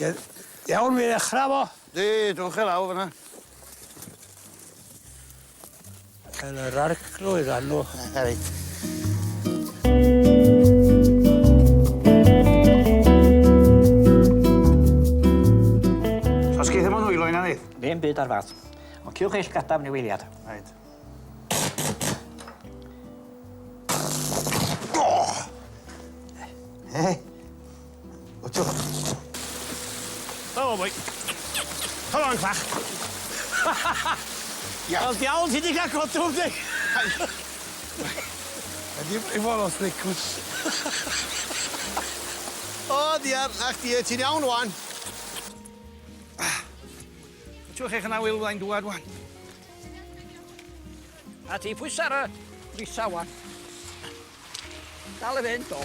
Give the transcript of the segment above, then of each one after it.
Iawn, mi ddechrau fo. Di, dwch e lawr fyna. Yn yr arglwydd anw. Reit. Os geith yma'n wylo yna ni? Ddim byd ar fath. Ond cywch eich gada am newidiad. Reit. Hey! Watch Oh, boy. Come on, Clach. Wel, diawl, ti di cael codwm, di? Ydy, i fod os licws. O, diar, na chdi, ti'n iawn wan. Twch eich yna, Wil, fyddai'n dŵad wan. A ti pwysa ar y frisa wan. Dal i fynd, o.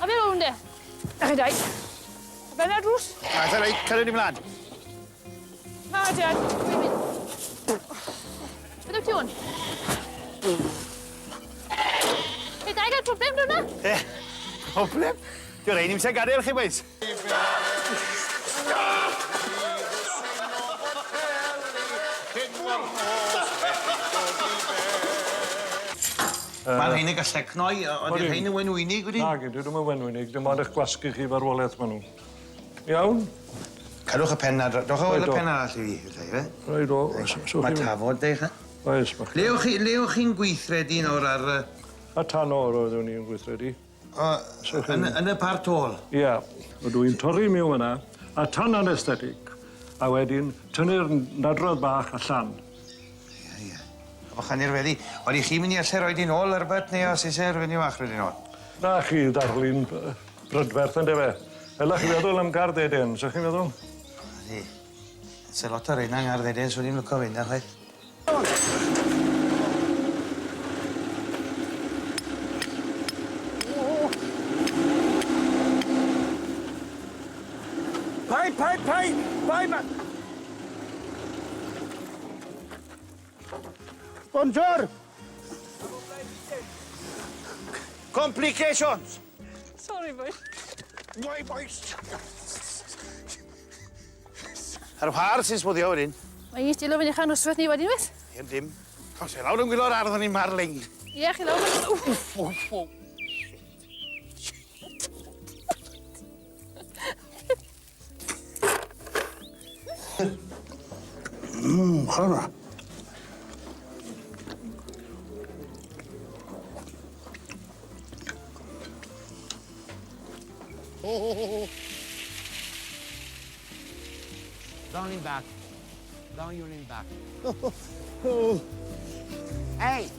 A fe rownd e. Na chi dau. A ben ar drws. Na, ta reit, cario ni mlaen. Na, Dad. Dwi'n mynd. Beth yw ti hwn? Chi dau gael problem dwi'n na? E, problem? Dwi'n rhaid ni'n gadael chi, boys. Mae'r rhain yn gallu cnoi, ond yw'r rhain yn wenwynig wedi? Nag ydw, dwi'm yn wenwynig, dim ond eich gwasgu chi farwolaeth maen nhw. Iawn? Cadwch y pen ar... Dewch o y pen arall i fi, lle, ife? Reit o. Mae tafod, dech. Oes, mae. Le o'ch chi, le o'ch chi'n gweithredu nawr ar... Y tanor oeddwn i'n gweithredu. O, yn, yn y part ôl? Ia. Rydw i'n torri miwn yna, a tan anesthetic, a wedyn tynnu'r nadrodd bach allan. Ia, ia. Fychan i'r weddi. Ond i chi'n mynd i allu rhoi di nôl ar beth neu os eisiau rhywun i fach rhoi di nôl? Na chi ddarlun brydferth yn dyfe. Ela chi feddwl am Gardd Eden, so chi'n feddwl? Ydy. Se lot o'r reina yng Ngardd Eden, swn i'n lwco fynd ar chwaith. Pai, pai, pai! Pai, ma... Bonjour! Complications! Sorry, boys. Oi, boys! Ar whar sy'n smwddio wedyn. Mae un stilo fyny chan noswaith ni wedyn, wyth? Ie, dim. Os e lawr yn gwylo'r ardd o'n i'n marling. Ie, chi lawr. Wff, wff, wff. Chana. Down lean back. Down you lean back. Hey!